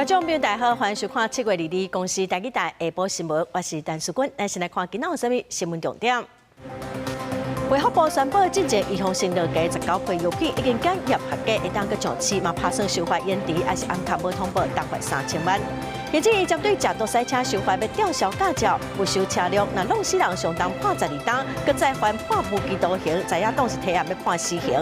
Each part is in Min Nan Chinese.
觀眾朋友大家好，歡迎收看7月22公視台語台下晡新聞，我是陳淑君。咱先來看今仔有啥物新聞重點。衛福部宣布，進前預防性落架19批藥品已經檢驗合格，會當閣上市，嘛拍算修法延遲，抑是暗崁無通報，罰款3000萬。行政院針對食毒賽車修法欲吊銷駕照，沒收車輛，若弄死人相當判12冬，閣再犯判無期徒刑，在野黨是提案欲判死刑。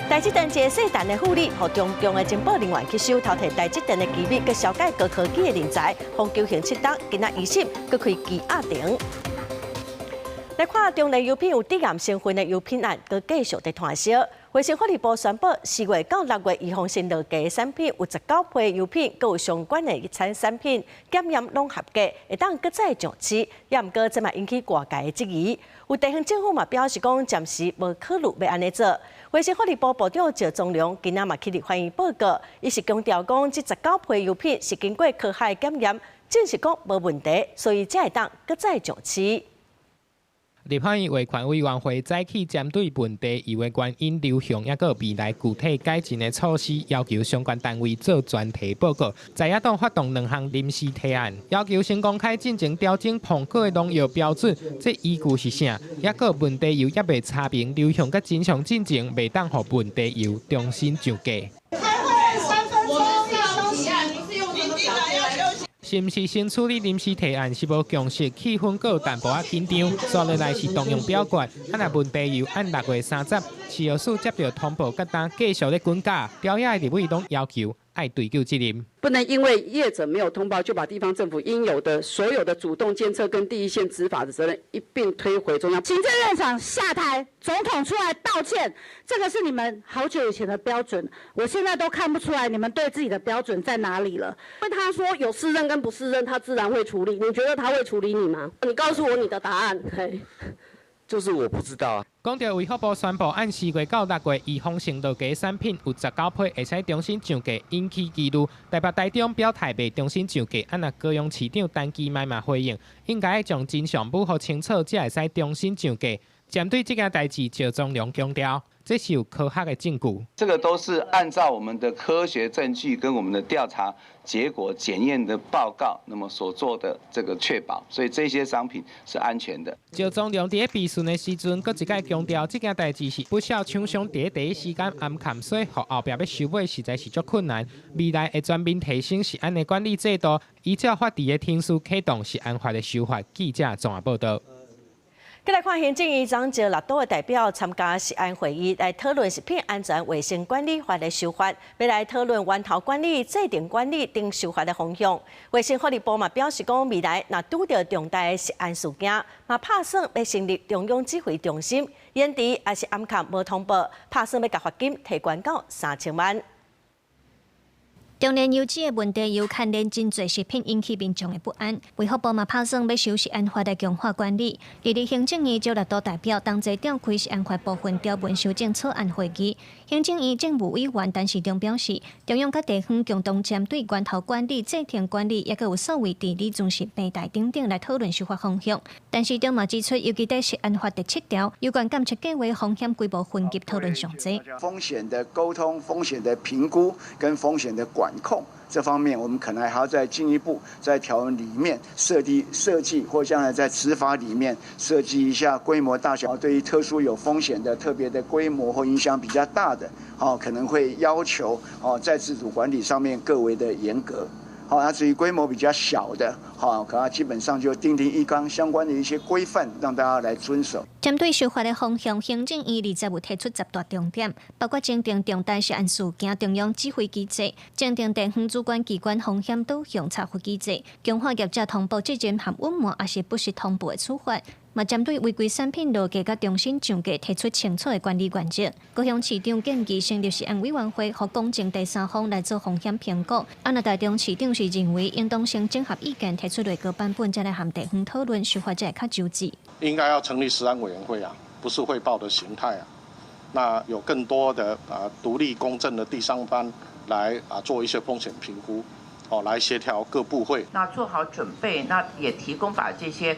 台積電一个姓陳的婦女，予中共的情報人員去收偷提台積電的機密，閣消解高科技的人才，予求刑7冬，今仔一審閣開羈押庭。來看中煉油品有致癌成分的油品案，閣繼續佇湠燒。衛生福利部宣布，4月到6月預防性落架的產品有19批油品，閣有相關的一產產品檢驗攏合格，會當閣再上市。也毋過這嘛引起外界的質疑。有地方政府嘛表示講，暫時無考慮欲按呢做。衛生福利部部長趙宗龍今仔嘛去立法院報告，伊是強調講，這十九批油品是經過科學檢驗，證實講無問題，所以才會當閣再上市。立法院衛權委員會早起針對問題油的原因、流向，抑閣未來具體改進的措施，要求相關單位做專題報告。在野黨發動兩項臨時提案，要求先公開進前調整膨果的農藥標準，這依據是啥？抑閣問題油猶未查明流向佮真相進前，袂當予問題油重新上架。開會3分鐘休息。是毋是先處理臨時提案是無共識，氣氛閣有淡薄仔緊張。紲落來是動用表決，啊若問題油按6月30食藥署接著通報，佮單繼續咧滾價，朝野的立委攏要求愛追究責任。不能因為業者沒有通報，就把地方政府應有的所有的主動監測跟第一線執法的責任一併推回中央。行政院長下台，總統出來道歉，這個是你們好久以前的標準，我現在都看不出來你們對自己的標準在哪裡了。因為他說有適任跟不適任，他自然會處理。你覺得他會處理你嗎？你告訴我你的答案。嘿，就是我不知道啊。講著衛福部宣布，按4月到6月，預防性落架產品有十九批會使重新上架，引起疑慮。台北、台中表態袂重新上架，啊若高雄市長陳其邁嘛回應，應該將真相模糊清楚，才會使重新上架。針對這件代誌，趙宗龍強調，這是有科學的證據。這個都是按照我們的科學證據跟我們的調查結果檢驗的報告，那麼所做的這個確保，所以這些商品是安全的。趙宗龍佇咧備詢的時陣，閣一擺強調，這件代誌是不肖廠商佇第一時間暗崁，所以予後壁欲收買實在是足困難。未來會全面提升食安的管理制度，依照法治的程序啟動食安法的修法。記者綜合報道。閣來看行政院長召六都的代表參加食安會議，來討論食品安全衛生管理法的修法，欲來討論源頭管理、制程管理等修法的方向。衛生福利部嘛表示講，未來若拄著重大的食安事件，嘛拍算欲成立中央指揮中心，延遲抑是暗崁無通報，拍算欲共罰金提懸到3000萬。中煉油脂的問題油牽連真濟食品，引起民眾的不安。衛福部嘛拍算欲修食安法來強化管理。佇咧行政院召六都代表同齊召開食安法部分條文修正草案會議。行政院政務委員陳時中表示，中央佮地方共同針對源頭管理、制程管理，抑閣有所謂治理軍事病態等等來討論修法方向。陳時中嘛指出，尤其佇食安法第7條有關監測計劃風險規模分級討論上濟。風險的溝通、風險的評估跟風險的管控這方面，我們可能還要再進一步在條文裡面設計，或將來在執法裡面設計一下規模大小，對於特殊有風險的特別的規模或影響比較大的，可能會要求在自主管理上面更為的嚴格。好，那至於規模比較小的，可能基本上就訂定一綱相關的一些規範，讓大家來遵守。針對修法的方向，行政院20日提出10大重點，包括增訂重大食安事件中央指揮機制，增訂地方主管機關風險導向查核機制，強化業者通報責任和隱瞞抑是不實通報的處罰。嘛針對違規產品落架佮重新上架提出清楚的管理原則。高雄市長建議成立食安委員會，予公正第三方來做風險評估。啊，若台中市長是認為應當先整合意見，提出內閣版本，再來和地方討論，修法才會較周至。應該要成立食安委員會啊，不是匯報的形態啊。那有更多的獨立公正的第三方來做一些風險評估，哦，來協調各部會。那做好準備，那也提供把這些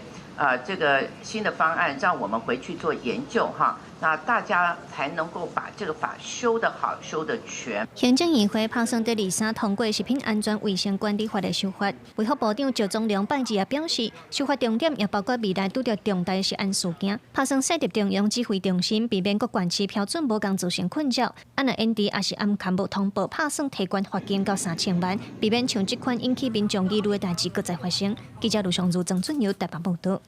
這個新的方案，讓我們回去做研究哈。那大家才能夠把這個法修得好、修得全。行政院會拍算佇二三通過食品安全衛生管理法的修法。衛福部長趙宗龍拜二也表示，修法重點也包括未來拄著重大食安事件，拍算設立中央指揮中心，避免各縣市標準無仝造成困擾。啊若延遲抑是掩崁無通報，拍算提懸罰金到3000萬，避免像這款引起民眾疑慮的代誌閣再發生。記者盧尚如、曾俊友台北報導。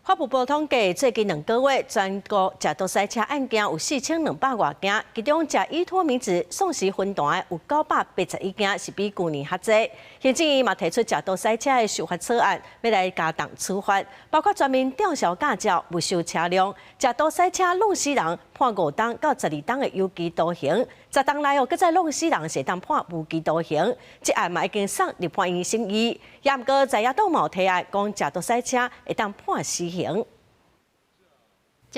法務部統計，最近2個月全國食毒賽車案件有4200外件，其中食依托咪酯喪失分段的有981件，是比舊年較濟。行政院嘛提出食毒賽車的修法草案，欲來加重處罰，包括全面吊銷駕照、沒收車輛、食毒賽車弄死人判5冬到12冬的有期徒刑，10冬內哦，閣再弄死人是會當判無期徒刑。這案嘛已經送立法院審議，也毋過在野黨嘛有提案，講食毒賽車會當判死刑。食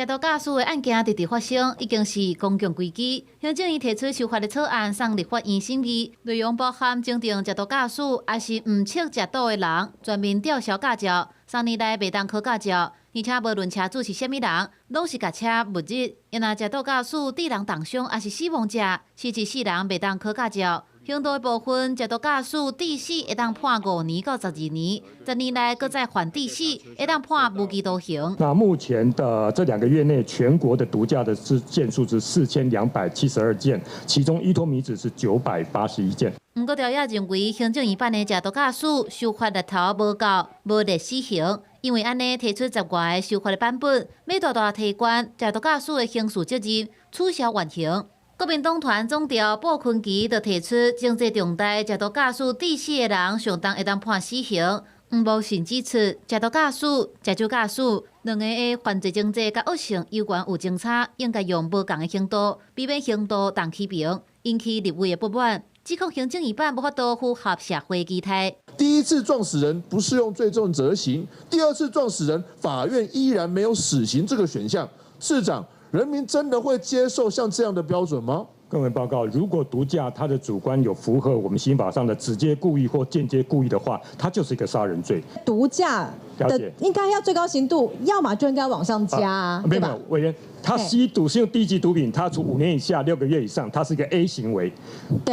毒駕駛的案件直直發生，已經是公共危機。行政院提出修法的草案送立法院審議，內容包含增訂食毒駕駛，抑是毋捌食毒的人，全面吊銷駕照，3年內袂當考駕照，而且無論車主是啥物人，攏是共車沒入。若食毒駕駛致人重傷，抑是死亡者，是一世人袂當考駕照。刑度的部分，食毒駕駛致死會當判5年到12年，10年內閣再犯致死，會當判無期徒刑。那目前的這2個月內，全國的毒駕的件數是4272件，其中依托咪酯是981件。毋過朝野認為，行政院版的食毒駕駛修法力頭無夠，無列死刑，因為按呢提出10外个修法的版本，欲大大提懸食毒駕駛的刑事責任，取消緩刑。國民黨團總召布坤琪就提出，情節重大食毒駕駛致死的人，上重會當判死刑。毋無信指出，食毒駕駛、食酒駕駛兩个的犯罪情節佮惡性猶原有相差，應該用無仝的刑度，避免刑度重起平，引起立委的不滿。指控行政院版無法度符合社會期待。第一次撞死人不適用最重責刑，第二次撞死人，法院依然沒有死刑這個選項。市長，人民真的會接受像這樣的標準嗎？各位報告，如果毒駕他的主觀有符合我們刑法上的直接故意或間接故意的話，他就是一個殺人罪。毒駕的應該要最高刑度，要麼就應該往上加啊，沒有沒有，委員，他吸毒是用低級毒品，他處5年以下6個月以上，他是一個 A 行為。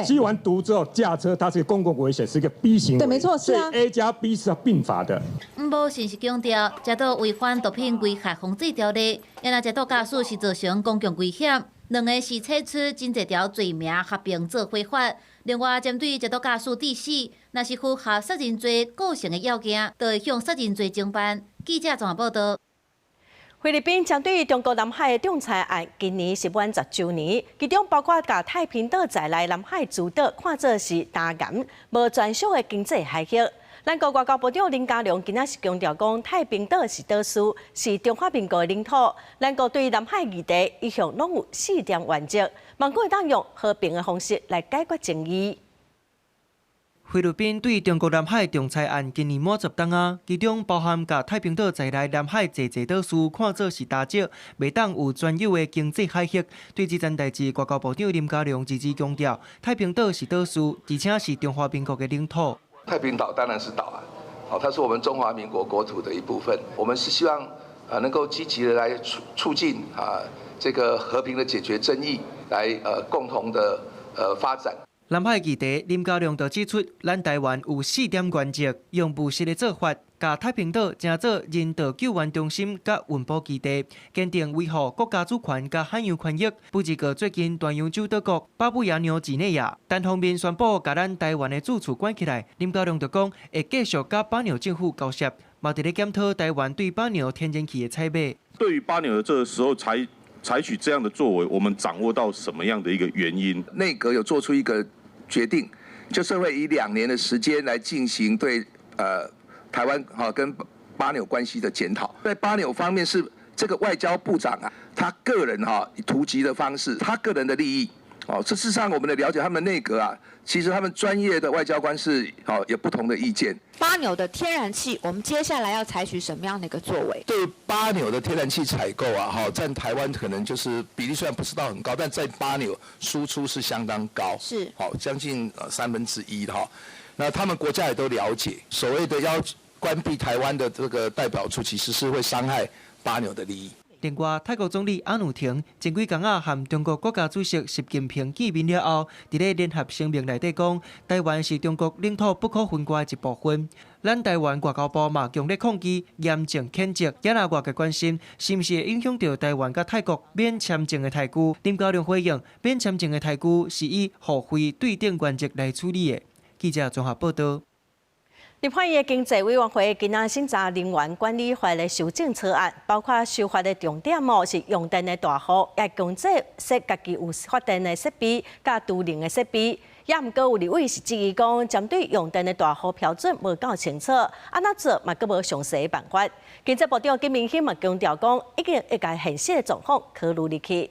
吸完毒之後駕車，他是個公共危險，是一個 B 行為。對，沒錯，是啊。 A 加 B 是要併罰的。毋無信是強調，食毒違反毒品危害防治條例，若食毒駕駛是造成公共危險。兩个是採取真濟條罪名合併做非法。另外，針對食毒駕駛致死，若是符合殺人罪構成的要件，就會向殺人罪偵辦。記者綜合報導。菲律賓針對中國南海的仲裁案，今年是滿10週年，其中包括共太平島在內南海諸島看做是礁岩，無專屬的經濟海域。咱國外交部長林佳龍今仔是強調講，太平島是島嶼，是中華民國的領土。咱國對南海議題一向攏有四點原則，望閣會當用和平的方式來解決爭議。菲律賓對中國南海仲裁案今年滿10冬啊，其中包含共太平島在內南海濟濟島嶼看做是礁石，袂當有專有的經濟海域。對這件代誌，外交部長林佳龍一直強調，太平島是島嶼，而且是中華民國的領土。太平島當然是島啊，好，它是我們中華民國國土的一部分。我們是希望啊能夠積極的來促進啊這個和平的解決爭議，來共同的發展。南海議題，林佳龍就指出，咱台灣有四點原則，用務實的做法，共太平島成做人道救援中心佮運補基地，堅定維護國家主權佮海洋權益。不過最近大洋洲島國巴布亞紐幾內亞單方面宣布共咱台灣的駐處關起來，林佳龍就講會繼續佮巴紐政府交涉，嘛佇咧檢討台灣對巴紐天然氣的採買。對於巴紐的這個時候才採取這樣的作為，我們掌握到什麼樣的一個原因？內閣有做出一個決定，就是會以2年的時間來進行對台灣哈跟巴紐關係的檢討。在巴紐方面是這個外交部長啊，他個人哈突擊的方式，他個人的利益。哦，這事實上我們的了解，他們內閣啊，其實他們專業的外交官是哦有不同的意見。巴紐的天然氣，我們接下來要採取什麼樣的一個作為？對巴紐的天然氣採購啊，哈，佔台灣可能就是比例雖然不是到很高，但在巴紐輸出是相當高，好將近1/3的哈。那他們國家也都了解，所謂的要關閉台灣的這個代表處，其實是會傷害巴紐的利益。另外，泰國總理阿努廷前幾工仔和中國國家主席習近平見面了後，佇咧聯合聲明內底講，台灣是中國領土不可分割的一部分。咱台灣外交部嘛強烈抗議，嚴正譴責。也若外界關心，是毋是會影響著台灣佮泰國免簽證的待遇？林高龍回應，免簽證的待遇是以互惠對等原則來處理的。記者綜合報道。立法院經濟委員會今仔審查能源管理法的修正草案，包括修法的重點哦，是用電的大戶欲強制設家己有發電的設備佮儲能的設備。也毋過有立委是質疑講，針對用電的大戶標準無夠清楚，按怎做嘛閣無詳細的辦法。經濟部長金明興嘛強調講，已經會共現實的狀況考慮入去。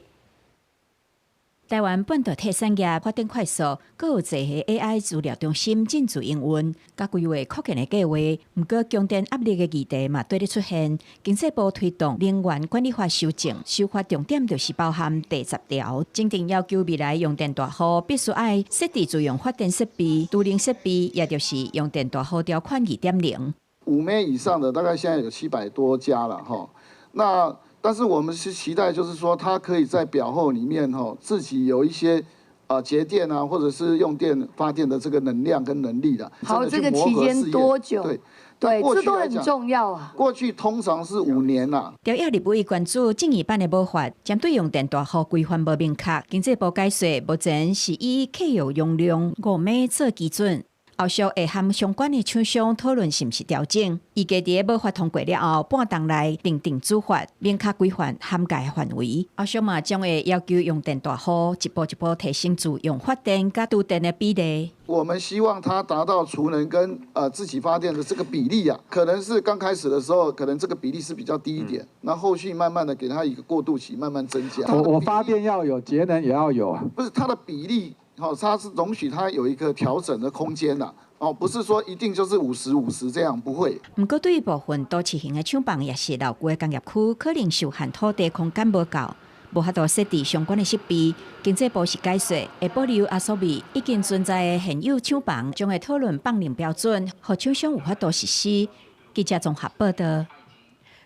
台灣半導體產業發展快速，閣有濟个 AI 資料中心進駐營運，佮規劃擴建的計劃。毋過供電壓力的議題嘛綴咧出現。經濟部推動能源管理法修正，修法重點就是包含第10條，增訂要求未來用電大戶必須愛設置自用發電設備、儲能設備，也就是用電大戶條款2.0。 5 M 以上的大概現在有700多家了，哈。那但是我們是期待，就是說，它可以在表後裡面，哈，自己有一些啊節電啊，或者是用電發電的這個能量跟能力的。好，這個期間多久？對對，這都很重要啊。過去通常是5年啦。朝野立委關注正義版的母法，針對用電大戶規範無明確，經濟部解說，目前是以客戶容量5 M 做基準。後續會和相關的廠商討論是毋是調整。預計佇咧母法通過了後，半冬內訂定主法，明確規範涵蓋範圍。後續嘛將會要求用電大戶一步一步提升自用發電佮儲電的比例。我們希望它達到儲能跟自己發電的這個比例啊，可能是剛開始的時候，可能這個比例是比較低一點，那後續慢慢的給它一個過渡期，慢慢增加。我發電要有，節能也要有啊。不是它的比例。好，它是容許它有一個調整的空間啦。哦，不是說一定就是50-50這樣，不會。毋過對於部分都市型的廠房，抑是老舊的工業區，可能受限土地空間無夠，無法度設置相關的設備。經濟部是解說，會保留阿蘇味已經存在的現有廠房，將會討論放量標準，予廠商有法度實施。記者綜合報道。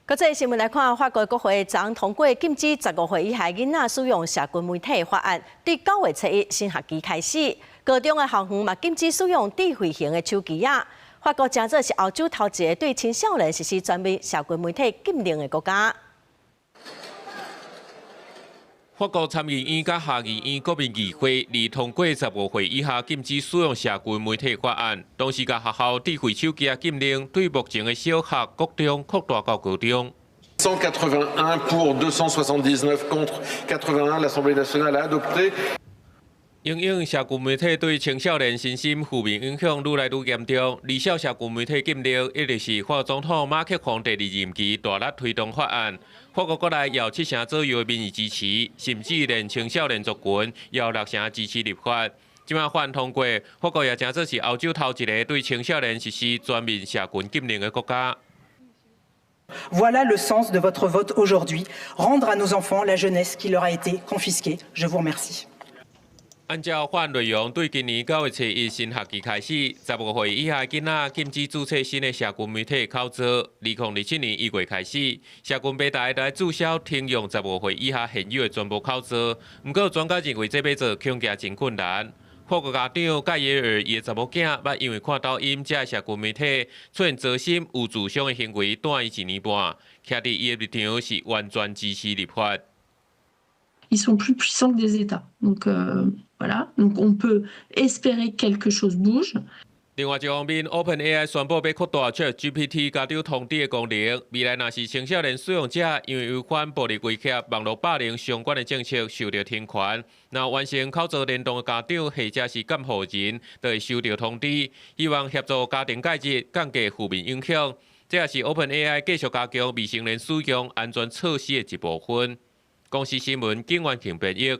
國際新聞來看，法國國會昨通過禁止15歲以下囡仔使用社群媒體的法案，對9月初1新學期開始，高中的校園嘛禁止使用智慧型的手機仔。法國成做是歐洲頭一个對青少年實施全面社群媒體禁令的國家。法國參議院佮下議院國民議會擬通過15歲以下禁止使用社群媒體法案，同時共學校智慧手機禁令，對目前的小學、國中擴大到高中。 181 pour 279 contre 81, l'Assemblée nationale a adopté. 因應社群媒體對青少年身心負面影響愈來愈嚴重，而且社群媒體禁令一直是法總統馬克宏第二任期大力推動法案。法國國內有七成左右的民意支持，甚至連青少年族群也有六成支持立法。這擺法案通過，法國也成做是歐洲頭一个對青少年實施全面社群禁令的國家。 Voilà le sens de votre vote aujourd'hui, rendre à nos enfants la jeunesse qui leur a été confisquée. Je vous remercie. 按照法案內容，對今年9月初1新學期開始，15歲以下囡仔禁止註冊新的社群媒體口座。2027年1月開始，社群平台來註銷停用15歲以下現有的全部口座。毋過專家認為這欲做恐驚真困難。法國家長蓋耶爾伊的查某囝，捌因為看抖音這社群媒體出現糟心有自傷的行為，蹛醫一年半，徛佇伊的立場是完全支持立法。 Ils sont plus puissants que des États. Donc voilà, donc on peut espérer que quelque chose bouge. 另外一方面，OpenAI 宣布欲擴大 ChatGPT 家長通知的功能。未來若是青少年使用者因為違反暴力威脅、網路霸凌相關的政策受著懲罰，若完成口座聯動的家長或者是監護人，就會收到通知，希望協助家庭介入，降低負面影響。這也是 OpenAI 繼續加強未成年使用安全措施的一部分。公視新聞景元慶編譯。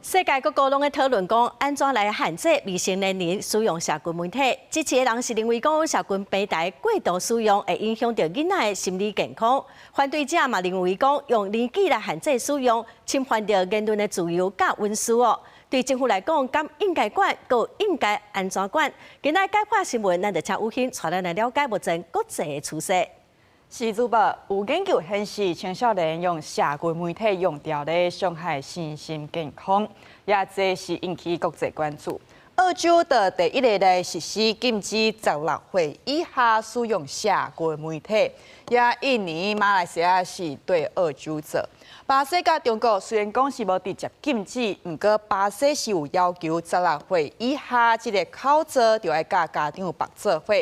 世界各國攏咧討論講，按怎來限制未成年人使用社群媒體？支持的人是認為講，社群平台過度使用會影響著囡仔的心理健康。反對者嘛認為講，用年紀來限制使用，侵犯著言論的自由佮隱私哦。對政府來講，敢應該管，閣應該按怎管？今仔解破新聞，咱就請宇欣帶咱來了解目前國際的趨勢。是主播有研究顯示，青少年用社群媒體用著咧傷害身心健康，也這是引起國際關注。澳洲就第一个來實施禁止16歲以下使用社群媒體，也印尼、馬來西亞是對澳洲做。巴西佮中國雖然講是無直接禁止，毋過巴西是有要求16歲以下這个口罩著愛佮家長縛做伙。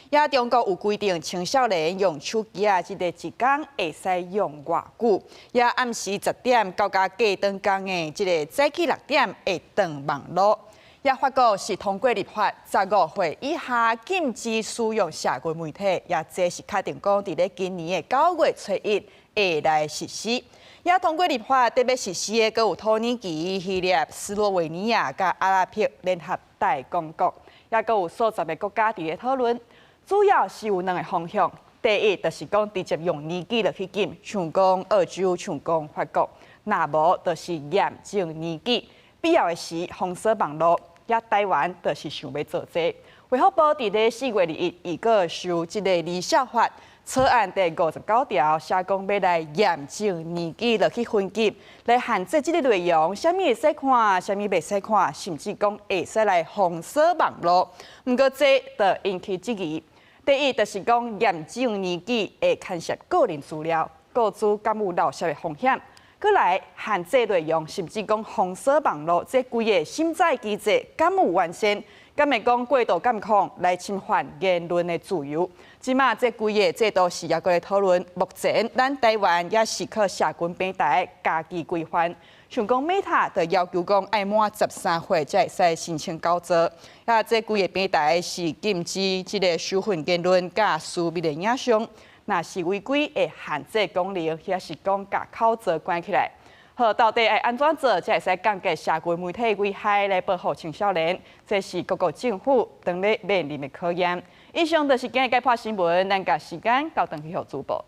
也中國有規定，青少年用手機仔，這个一工會使用偌久？也暗時10點到共隔轉工的這个早起6點會斷網路。也法國是通過立法，15歲以下禁止使用社群媒體，也這是確定講，佇咧今年的9月初1會來實施。也通過立法，特別實施的，閣有土耳其、希臘、斯洛維尼亞佮阿拉伯聯合大公國，也閣有數十个國家佇咧討論。主要是有兩个方向，第一就是講直接用年紀落去禁，像講澳洲、像講法國；若無就是驗證年紀，必要的時封鎖網路。也台灣就是想欲做這个。衛福部佇咧4月21伊閣修這个兒少法草案第59條，寫講欲來驗證年紀落去分級，來限制這个內容，啥物會使看，啥物袂使看，甚至講會使來封鎖網路。毋過這就引起質疑。第一就是講驗證年紀會牽涉個人資料，個資敢有漏洩的風險。閣來限制內容，甚至講封鎖網路，這規个審查機制敢有完善？敢會講過度監控來侵犯言論的自由？這馬這規个制度是猶閣咧討論。目前咱台灣也是靠社群平台家己規範，像講 Meta 就要求講愛滿13歲才會使申請口座。啊，這規个平台是禁止這个羞辱言論佮私密的影像。若是違規會限制功能，抑是講共口座關起來。好，到底愛按怎做，才會使降低社群媒體危害來保護青少年？這是各國政府當咧面臨的考驗。以上就是今日解破新聞，咱共時間交轉去予主播。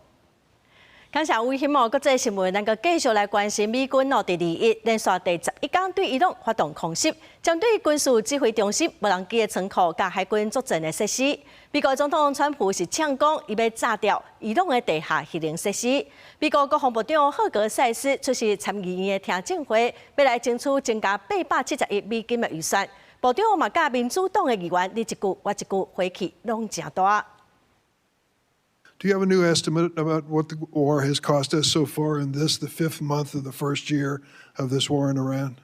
感謝宇欣哦，國際新聞，咱閣繼續來關心美軍哦，佇21連續第11工對伊朗發動空襲，針對軍事指揮中心、無人機的倉庫佮海軍作戰的設施。美國總統川普是嗆講，伊欲炸掉伊朗的地下核能設施。美國國防部長赫格塞斯出席參議院的聽證會，欲來爭取增加870億美金的預算。部長嘛佮民主黨的議員，你一句我一句，火氣攏誠大。 Do you have a new estimate about what the war has cost us so far in this, the fifth month of the first year of this war in Iran?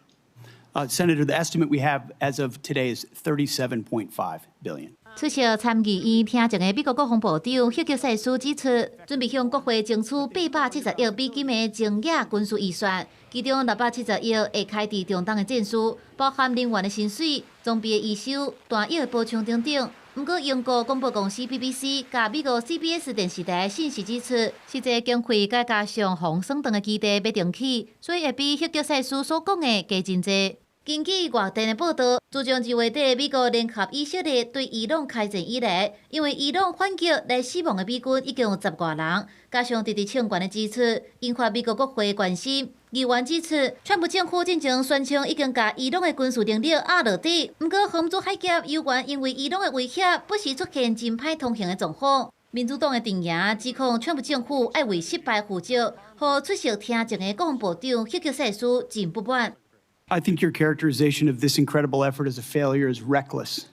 Senator, the estimate we have as of today is 37.5 billion. 出席參議院聽證的美國國防部長赫格塞斯指出，準備向國會爭取870億美金的增額軍事預算，其中670億會開佇中東的戰事，包含人員的薪水、裝備的維修、彈藥的補充等等。毋過，英國廣播公司 BBC 佮美國 CBS 電視台信息指出，實際經費佮加上防霜盾的基地欲重起，所以會比赫格塞斯所講的加真濟。根據外電的報導，自從2月底美國聯合以色列對伊朗開戰以來，因為伊朗反擊來死亡的美軍已經有十外人，加上直直唱懸的支出，引發美國國會關心。議員指出，川普政府進前宣稱已經共伊朗的軍事能力壓落底，毋過荷姆茲海峽猶原因為伊朗的威脅，不時出現真歹通行的狀況。民主黨的陣營指控川普政府愛為失敗負責，予出席聽證的國防部長赫格塞斯真不滿。 I think your characterization of this incredible effort as a failure is reckless.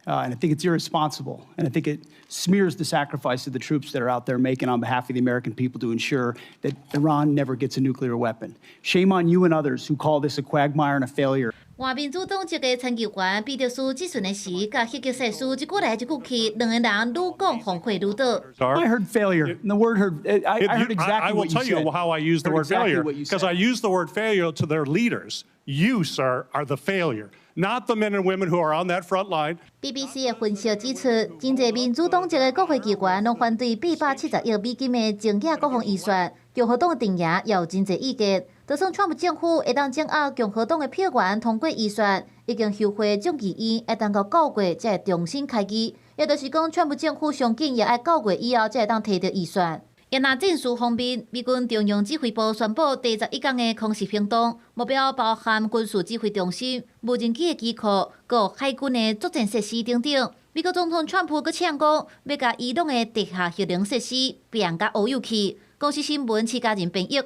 And I think it's irresponsible. And I think it smears the sacrifice of the troops that are out there making on behalf of the American people to ensure that Iran never gets a nuclear weapon. Shame on you and others who call this a quagmire and a failure. 換民主黨籍的參議員彼得斯質詢的時，佮赫格塞斯一句來一句去，兩个人愈講風火愈大。 I heard failure. The word heard. I heard exactly I will what you tell you said. how I use the Heard word exactly failure, what you because said. I use the word failure to their leaders. You, sir, are the failure, not the men and women who are on that front line. BBC 的分析指出，真濟民主黨籍的國會議員攏反對870億美金的增額國防預算，共和黨陣營也有真濟意見。就算川普政府會當掌握共和黨的票源通過預算，已經休會眾議院，愛等到9月才會重新開議。也就是講，川普政府上緊也愛9月以後才會當提著預算。也若戰事方面，美軍中央指揮部宣布第11天的空襲行動，目標包含軍事指揮中心、無人機的機庫、閣海軍的作戰設施等等。美國總統川普閣嗆講，欲共伊朗的地下核能設施變甲烏有去。公視新聞徐家仁編譯。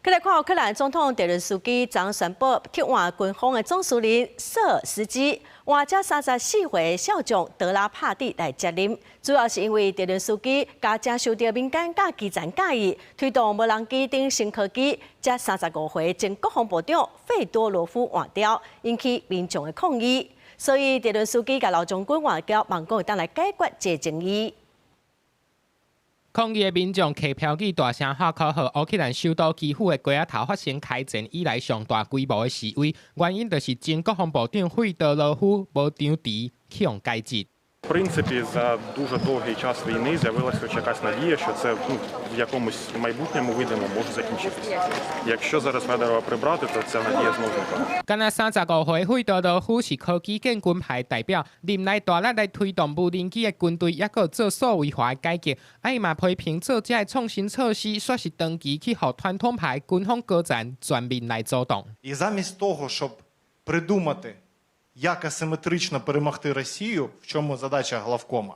過來看烏克蘭總統澤倫斯基昨宣布撤換軍方的總司令瑟爾斯基，換這34歲少將德拉帕蒂來接任。主要是因為澤倫斯基共正受著民間佮基層佮意，推動無人機等新科技，這35歲前國防部長費多羅夫換掉，引起民眾的抗議。所以澤倫斯基共老將軍換掉，望講會當來解決這爭議。抗議的民眾提標語大聲喊口號，烏克蘭首都基輔的街仔頭發生開戰以來上大規模的示威，原因就是前國防部長費多羅夫無張持去予解職。 В принципі, за дуже довгий час війни з'явилася хоч якась надія, що це, ну, в якомусь майбутньому видимо може закінчитися. Якщо зараз Федорова прибрати, то ця надія знову зникне. 敢若35歲費多羅夫是科技建軍派代表，任內大力來推動無人機的軍隊，抑閣做數位化的改革。啊，伊嘛批評做這个創新措施，煞是長期去予傳統派軍方高層全面來主動。 І замість того, щоб придумати, як асиметрично перемогти Росію, в чому задача главкома,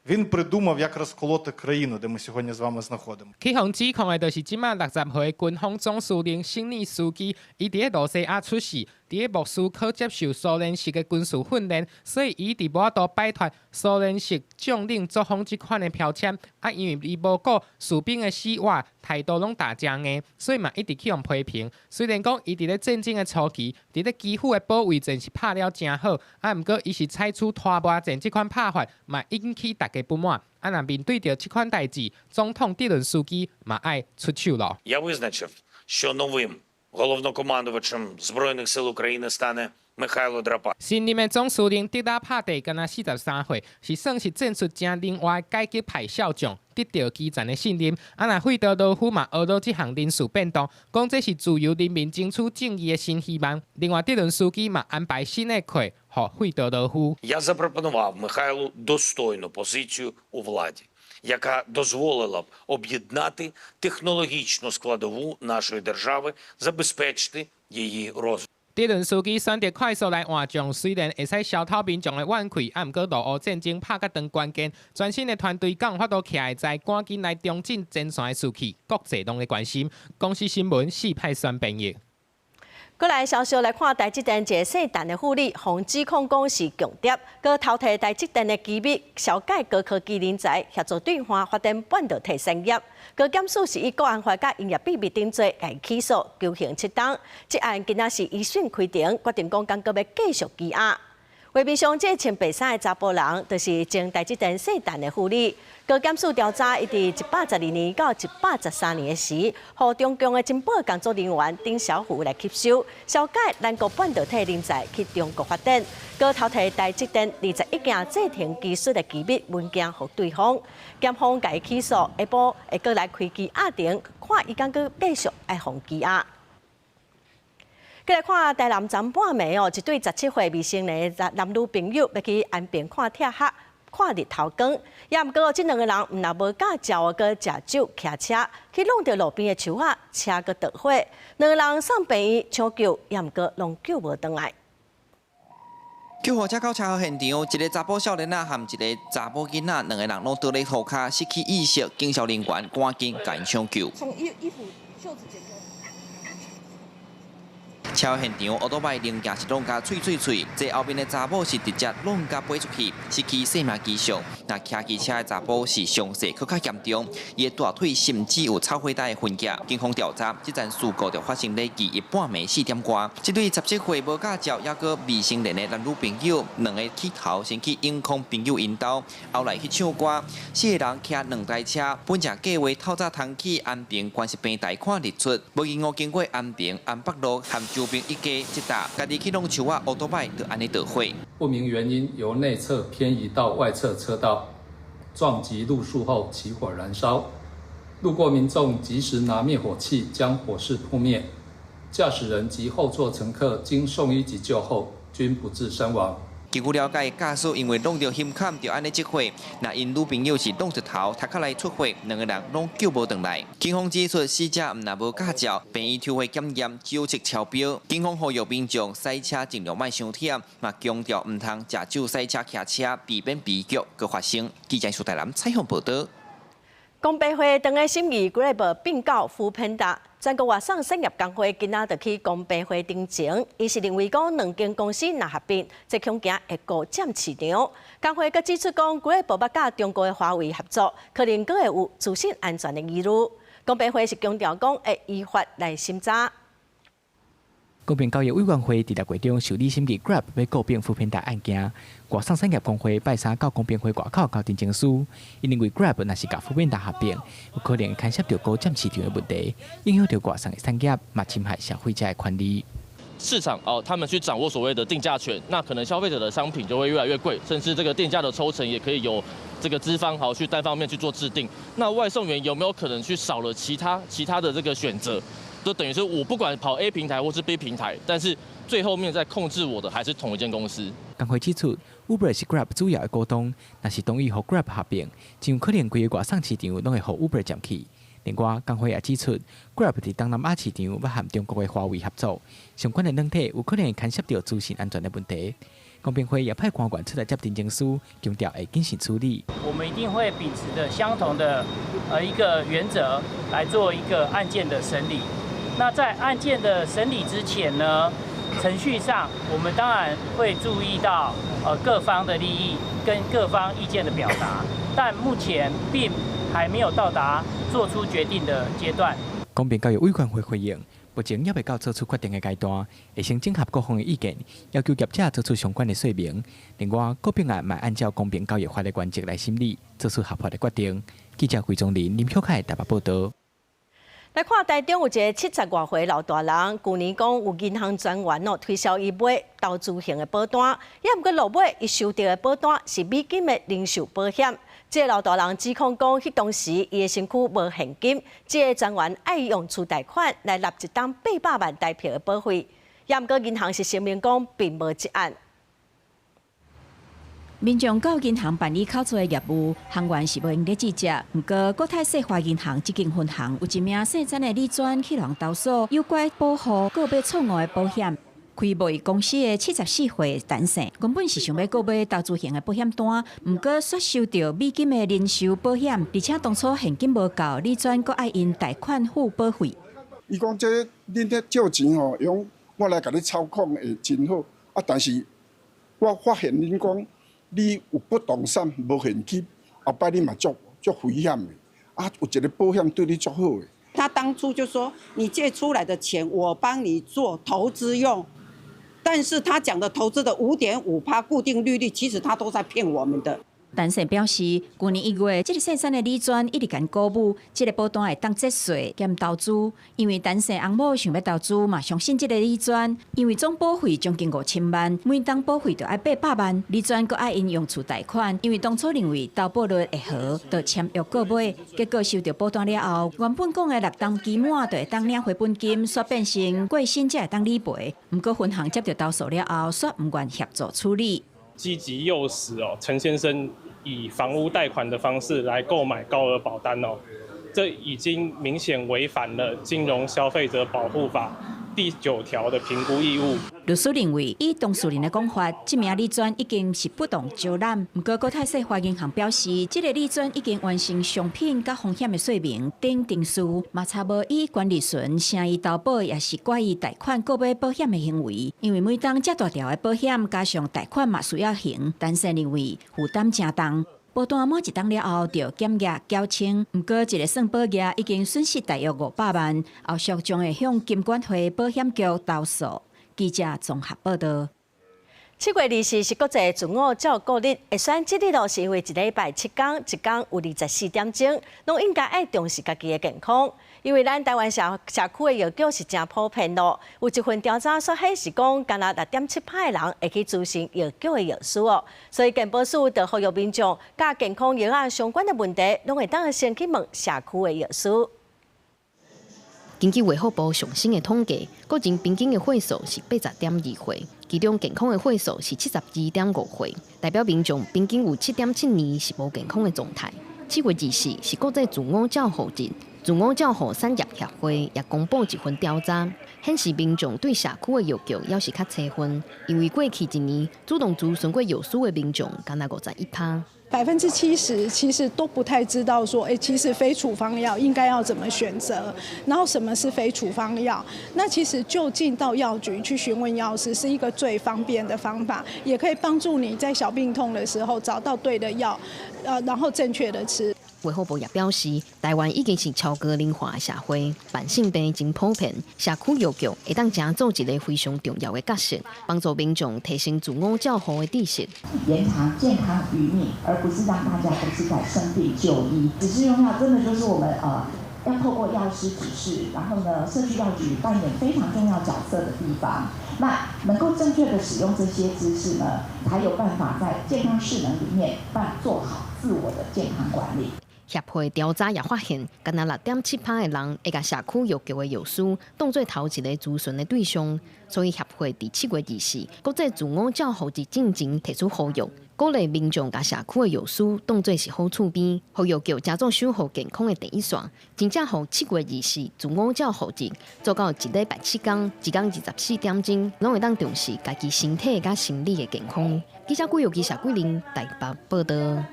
він придумав, як розколоти країну, де ми сьогодні з вами знаходимося. 去予指控的，就是這馬60歲軍方總司令辛尼斯基，伊佇咧露西亞出世，佇咧莫斯科接受蘇聯式的軍事訓練，所以伊一直無法度擺脫蘇聯式將領作風這款的標籤。啊，因為伊無顧士兵的死活，態度攏打誠硬，所以嘛一直去予批評。雖然講伊佇咧戰爭的初期，佇咧基輔的保衛戰是拍了誠好，啊，毋過伊是採取拖磨戰這款拍法，嘛引起大家不滿。啊，若面對著這款代誌，總統澤倫斯基嘛愛出手咯。 Я визначив, що новим головнокомандувачем Збройних сил України стане Михайло Драпатий. 新任的總司令德拉帕蒂敢若43歲，是算是戰術誠靈活的改革派少將，得著基層的信任。啊，若費多羅夫嘛呵咾這項人事變動，講這是自由人民爭取正義的新希望。另外，澤倫斯基嘛安排新的課予費多羅夫。 Я запропонував Михайлу достойну позицію у владі, яка дозволила б об'єднати технологічну складову нашої держави, забезпечити її розвиток. 澤倫斯基選擇快速來換將，雖然會使消透民眾的怨氣，啊，毋過俄烏戰爭拍甲當關鍵，全新的團隊敢有法度徛會在，趕緊來重振前線的士氣，國際攏咧關心。公視新聞四派選編譯。過來消息來看，台積電一个姓陳的婦女，予指控講是共諜，閣偷提台積電的機密，消解高科技人才協助對岸發展半導體產業。閣檢視是以國安法佮營業秘密等罪來起訴，求刑7冬。這案今仔是一審開庭，決定講閣欲繼續羈押。畫面上這穿白衫的查埔人，就是前台積電姓陳的婦女。閣檢視調查，伊佇112年到113年的時，予中共的情報工作人員丁小福來吸收，消解南國半導體人才去中國發展。閣偷提台積電21件製程技術的機密文件予對方，檢方共伊起訴，下晡會閣來開羈押庭，看伊敢閣繼續愛予羈押。過來看台南昨半暝哦，一對17歲未成年的男女朋友欲去安平看鐵殼、看日頭光，也毋過這兩个人毋但無駕照，閣食酒騎車去挵著路邊的樹仔，車閣著火，兩个人送病院搶救，也毋過攏救無轉來。救護車到車禍現場，一个查埔少年仔和一个查某囡仔，兩个人攏倒咧塗跤，失去意識，警消人員趕緊共𪜶搶救。從衣服袖子剪開。車禍現場，歐多拜零件是挵共碎碎碎，坐後面的查某是直接挵共飛出去，失去生命跡象。那騎機車的查埔是傷勢閣較嚴重，伊的大腿甚至有插火刀的痕跡。警方調查，這樁事故就發生咧二一半暝4點外。這對17歲無駕照抑閣未成年的男女朋友，兩个起頭先去永康朋友𪜶兜，後來去唱歌，四个人騎兩台車，本正計劃透早通去安平觀夕平台看日出，無意誤經過安平安北路和周邊一家這搭，家己去挵樹仔，烏多擺就按呢著火。不明原因由內側偏移到外側車道，撞擊路樹後起火燃燒，路過民眾及時拿滅火器將火勢撲滅，駕駛人及後座乘客經送醫急救後均不致身亡。根據了解，駕駛因為挵著胸坎就按呢這火，若𪜶女朋友是挵著頭，頭殼來出血，兩个人攏救無轉來。警方指出，死者毋但無駕照，病院抽血檢驗酒測超標。警方呼籲民眾駛車盡量莫傷忝，嘛強調毋通食酒駛車騎車，避免悲劇閣發生。記者蘇台南採訪報導。公平會當咧審議 Grab 併購 foodpanda，全國外送產業工會今仔就去公平會陳情，伊是認為講兩間公司若合併，這恐驚會孤佔市場。工會閣指出講，Grab 欲佮中國的華為合作，可能閣會有資訊安全的疑慮。公平會是強調講會依法來審查。公平交易委員會佇六月中受理審議 Grab 欲購併 foodpanda 案件，外送產業工會拜三到公平會外口交陳情書，𪜶認為 Grab 若是共 foodpanda 合併，有可能牽涉著孤佔市場的問題，影響著外送的產業，嘛侵害消費者的權利。市場哦，他們去掌握所謂的定價權，那可能消費者的商品就會越來越貴，甚至這個店家的抽成也可以由這個資方好去單方面去做制定。那外送員有沒有可能去少了其他的這個選擇？就等於說我不管跑 A 平台或是 B 平台，但是最後面在控制我的還是同一間公司。工會指出，Uber 是 Grab 主要的股東，若是同意予 Grab 合併，真有可能規个外送市場攏會予 Uber 佔去。另外，工會也指出，Grab 佇東南亞市場欲和中國的華為合作，相關的軟體有可能會牽涉著資訊安全的問題。公平會也派官員出來接陳情書，強調會謹慎處理。我們一定會秉持著相同的一個原則來做一個案件的審理。那在案件的審理之前呢，程序上我們當然會注意到各方的利益跟各方意見的表達，但目前並還沒有到達做出決定的階段。公平交易委員會回應，目前猶未到做出決定的階段，會先整合各方的意見，要求業者做出相關的說明。另外，購併案嘛按照公平交易法的原則來審理，做出合法的決定。記者魏宗林、林曉凱台北報導。來看台中有一个70外歲老大人，舊年講有銀行專員哦推銷伊買投資型的保單，也毋過落尾伊收著的保單是美金的人壽保險。這个老大人指控講，彼當時伊的身軀無現金，這个專員愛用厝貸款來納一冬800萬台幣的保費。也毋過銀行是聲明講並無這案。民眾到銀行辦理口座的業務，行員是無閒咧接接。毋過國泰世華銀行這間分行有一名姓陳的理專去予投訴，有關保戶購買錯誤的保險。開貿易公司的74歲陳姓，原本是想欲購買投資型的保險單，毋過卻收著美金的人壽保險，而且當初現金無夠，理專閣愛𪜶貸款付保費。伊講這恁咧借錢吼，用我來共你操控會真好，啊，但是我發現恁講。你有不動產無現金，後擺你嘛足足危險的。啊，有一个保險對你足好的。他當初就說：你借出來的錢，我幫你做投資用。但是他講的投資的5.5趴固定利率，其實他都在騙我們的。陳姓表示，舊年1月，這个姓陳的理專一直共鼓舞，這个保單會當節稅兼投資。因為陳姓翁某想欲投資，嘛相信這个理專，因為總保費將近5000萬，每冬保費就愛800萬。理專閣愛𪜶用厝貸款，因為當初認為投報率會好，就簽約購買，結果收著保單了後，原本講的六冬期滿就會當領回本金，煞變成過身才會當理賠。毋過分行接著投訴了後，煞毋願協助處理。積極誘使哦，陳先生以房屋貸款的方式來購買高額保單哦，這已經明顯違反了《金融消費者保護法》第9條的評估義務。律師認為，以當事人的講法，這名理專已經是不當招攬。毋過，國泰世華銀行表示，這个理專已經完成商品佮風險的說明等程序，嘛查無以管理層聲伊投保，抑是掛伊貸款購買保險的行為。因為每冬遮大條的保險加上貸款嘛需要還，陳姓認為負擔誠重。保單滿一冬了後，就減額繳清。毋過，這个算保額已經損失大約500萬，後續將會向金管會保險局投訴。記者綜合報導。7月24是國際自我照顧日，會選這日咯，是因為一禮拜7工，一工有24點鐘，攏應該愛重視家己的健康。因為咱台灣社區的藥局是誠普遍咯。有一份調查所顯示講，干焦6.7%的人會去諮詢藥局的藥師哦。所以健保署就呼籲民眾，佮健康藥仔相關的問題，攏會當先去問社區的藥師。根據衛福部上新的統計，個人平均的歲數是80.2歲，其中健康的歲數是72.5歲，代表民眾平均有7.7年是無健康的狀態。7月24是國際自我照護日，自我照護產業協會也公布一份調查，顯示民眾對社區的藥局猶是較差分，因為過去一年主動諮詢過藥師的民眾，干焦51%。 70%其實都不太知道說，其實非處方藥應該要怎麼選擇，然後什麼是非處方藥？那其實就近到藥局去詢問藥師是一個最方便的方法，也可以幫助你在小病痛的時候找到對的藥，然後正確的吃。衛福部也表示，台灣已經是超高齡化的社會，慢性病真普遍，社區藥局會當成做一個非常重要的角色，幫助民眾提升自我照護的知識，延長健康餘命，而不是讓大家都是在生病就醫。指示用藥真的就是我們要透過藥師指示，然後呢，社區藥局扮演非常重要角色的地方。那能夠正確的使用這些知識呢，才有辦法在健康勢能裡面辦做好自我的健康管理。協會調查也發現，干焦6.7%的人會共社區藥局的藥師當做頭一个諮詢的對象，所以協會佇7月24國際自我照護日進前提出呼籲，鼓勵民眾共社區的藥師當做是好厝邊，予藥局成做守護健康的第一線，真正予7月24自我照護日做到一禮拜7工，一工24點鐘，攏會當重視家己身體佮心理的健康。記者郭玉記、謝桂玲台北報道。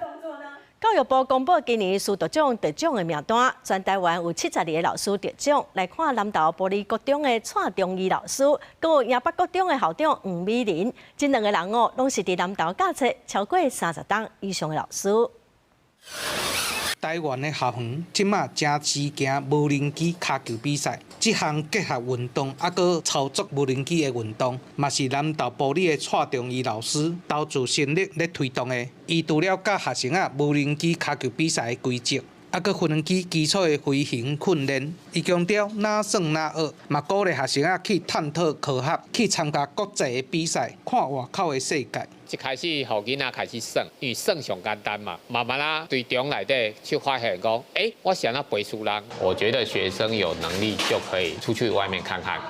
教育部公布今年師鐸獎得獎的名單，全台灣有72個老師得獎。來看南投埔里國中的蔡中義老師，閣有營北國中的校長黃美玲，這兩個人哦，攏是佇南投教冊超過30冬以上的老師。台灣的校園這馬誠時行無人機跤球比賽，這項結合運動猶閣操作無人機的運動，嘛是南投埔里的蔡中義老師投注心力咧推動的。伊除了教學生仔無人機跤球比賽的規則，猶閣無人機基礎的飛行訓練。伊強調哪耍哪學，嘛鼓勵學生仔去探討科學，去參加國際的比賽，看外口的世界。一開始，予囡仔開始耍，因為耍上簡單嘛。慢慢啊，對中內底去發現講，欸，我是按怎陪輸人。我覺得學生有能力就可以出去外面看看。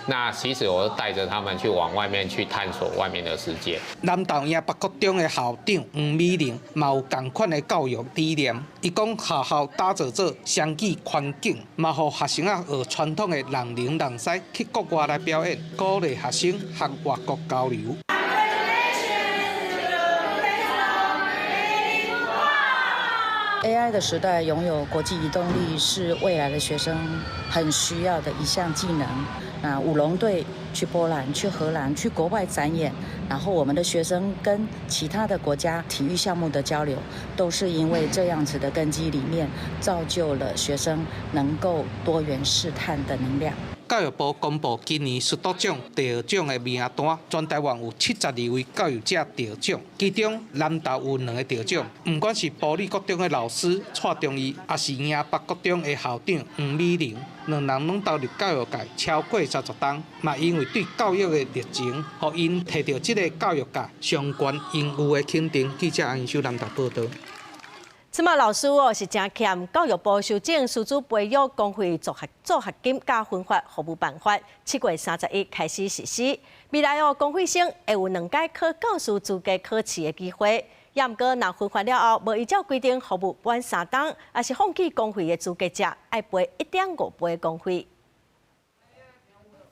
那其實我帶著他們去往外面去探索外面的世界。南投營北國中的校長黃美玲嘛有仝款的教育理念。伊講學校打造做雙語環境，嘛予學生仔學傳統的人龍人獅去國外來表演，鼓勵學生和外國交流。 AI 的時代，擁有國際移動力是未來的學生很需要的一項技能。那舞龍隊去波蘭、去荷蘭、去國外展演，然後我們的學生跟其他的國家體育項目的交流，都是因為這樣子的根基裡面，造就了學生能夠多元試探的能量。教育部公布今年師鐸獎得獎的名單，全台灣有72位教育者得獎，其中南投有兩个得獎。毋管是埔里國中的老師蔡中義，抑是營北國中的校長黃美玲，兩人攏投入教育界超過30冬，嘛因為對教育的熱情，予𪜶提著這个教育界相關榮譽的肯定。記者安秀南投報導。這馬老師哦是誠欠，教育部修正師資培育公費助學金佮分發服務辦法，7月31開始實施。未來哦，公費生會有兩擺考教師資格考試的機會。也毋過，若分發了後，無依照規定服務滿3冬，抑是放棄公費的資格者，愛賠1.5倍公費。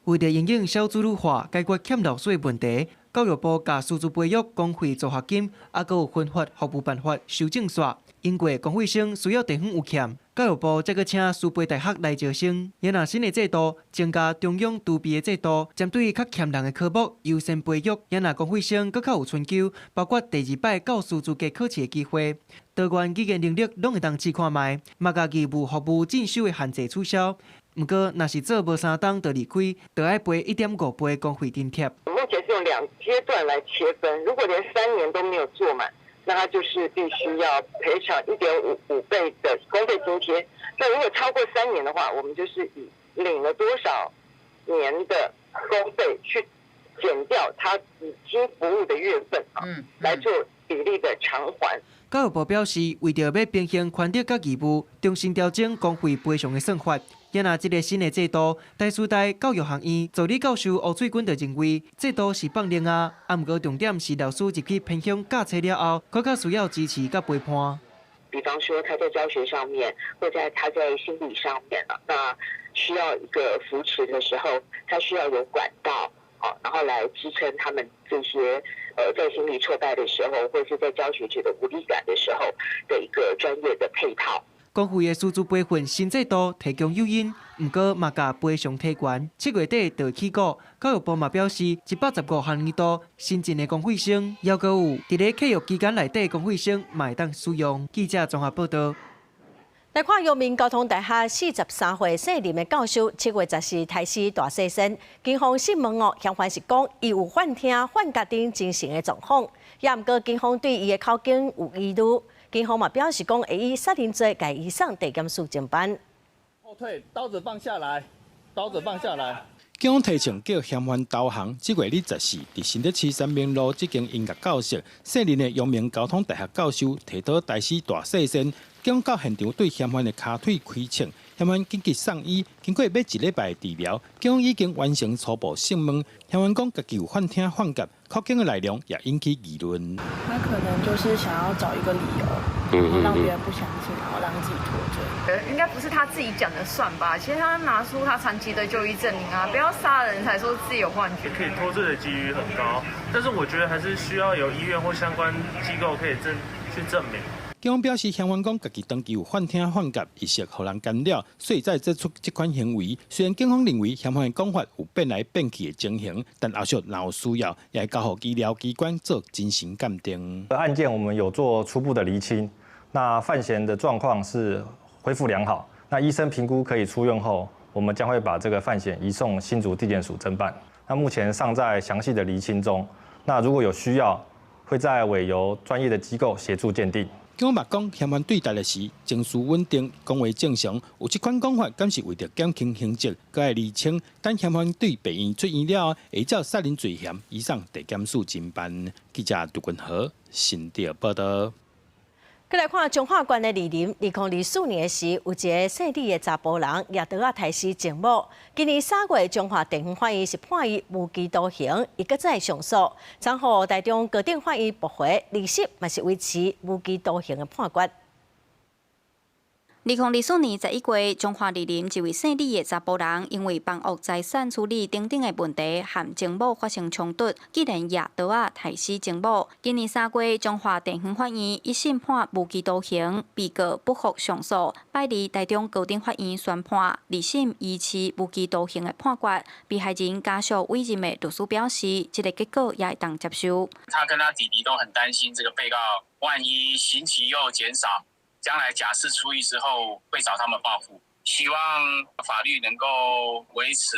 為著因應少子女化，解決欠老師的問題，教育部共師資培育公費助學金，猶閣有分發服務辦法修正煞。因過公費生需要地方有欠，教育部才閣請師培大學來招生。若新的制度增加中央儲備的制度，針對較欠人的科目優先培育。若公費生閣較有春秋，包括第二擺教師資格考試的機會，多元語言能力攏會當試看覓，嘛共義務服務進修的限制取消。毋過，若是做無3冬就離開，就愛賠1.5倍公費津貼。目前是用兩階段來切分，如果連3年都沒有做滿，那那他就是必須要賠償1.55倍的公費津貼。那如果超過3年的話，我們就是以領了多少年的公費去減掉他已經服務的月份啊，來做比例的償還。教育部表示，為著欲平衡權責佮義務，重新調整公費賠償的算法。也若這个新的制度，台師大教育學院助理教授吳翠君就認為，制度是放另啊，毋過重點是老師入去偏鄉教冊了後，閣較需要支持佮陪伴。比方說他在教學上面，或在他在心理上面啊，那需要一個扶持的時候，他需要有管道，然後來支撐他們這些在心理挫敗的時候，或是在教學覺得無力感的時候的一個專業的配套。公費的師資培訓新制度提供誘因，毋過嘛共賠償提懸。7月底就會起鼓。教育部嘛表示，115學年度新進的公費生，猶閣有佇咧契約期間內底公費生嘛會當使用。記者綜合報道。來看陽明交通大學43歲姓林的教授，7月14刣死大細身，警方訊問哦，嫌犯是講伊有幻聽、幻覺等精神的狀況，也毋過警方對伊的口供有疑慮。警方嘛表示講會以殺人罪共伊移送地檢署偵辦。後退，刀子放下來，刀子放下來。警方提倡叫嫌犯投降。7月24，佇新竹市三民路這間音樂教室，姓林的陽明交通大學教授提刀刣死大細身。警方到現場對嫌犯的跤腿開槍，嫌犯緊急送醫，經過欲一禮拜治療，警方已經完成初步訊問。嫌犯講家己有幻聽幻覺，口供的內容也引起議論。他可能就是想要找一個理由，然後讓別人不相信，然後讓自己脫罪。應該不是他自己講的算吧？其實他拿出他長期的就醫證明啊，不要殺人才說自己有幻覺。可以脫罪的幾率很高，但是我覺得還是需要有醫院或相關機構可以去證明。警方表示，嫌犯講家己長期有幻聽幻覺，意識予人干擾，所以才做出這款行為。雖然警方認為嫌犯的講法有變來變去的情形，但後續若有需要，也會交予醫療機關做精神鑑定。案件我們有做初步的釐清，那犯嫌的狀況是恢復良好。那醫生評估可以出院後，我們將會把這個犯嫌移送新竹地檢署偵辦。那目前尚在詳細的釐清中。那如果有需要，會再委由專業的機構協助鑑定。警方嘛講，嫌犯對待的時情緒穩定，講話正常，有這款講法，敢是為著減輕刑責，閣愛釐清。等嫌犯對病院出院了後，會照殺人罪嫌移送地檢署偵辦。記者杜君和新竹報道。閣來看彰化縣的二林，2024年時，有一个姓李的查埔人，舉刀仔刣死情母。今年3月，彰化地方法院是判伊無期徒刑，伊閣再上訴，昨予台中高等法院駁回，二審嘛是維持無期徒刑的判決。2024年11月，彰化二林一位姓李的查埔人，因為房屋財產處理等等的問題，和情某發生衝突，竟然舉刀仔刣死情某。今年3月，彰化地方法院一審判無期徒刑，被告不服上訴，拜二台中高等法院宣判二審維持無期徒刑的判決。被害人家屬委任的律師表示，這個結果也會當接受。他跟他弟弟都很擔心，這個被告萬一刑期又減少。將來假釋出獄之後，會找他們報復。希望法律能夠維持，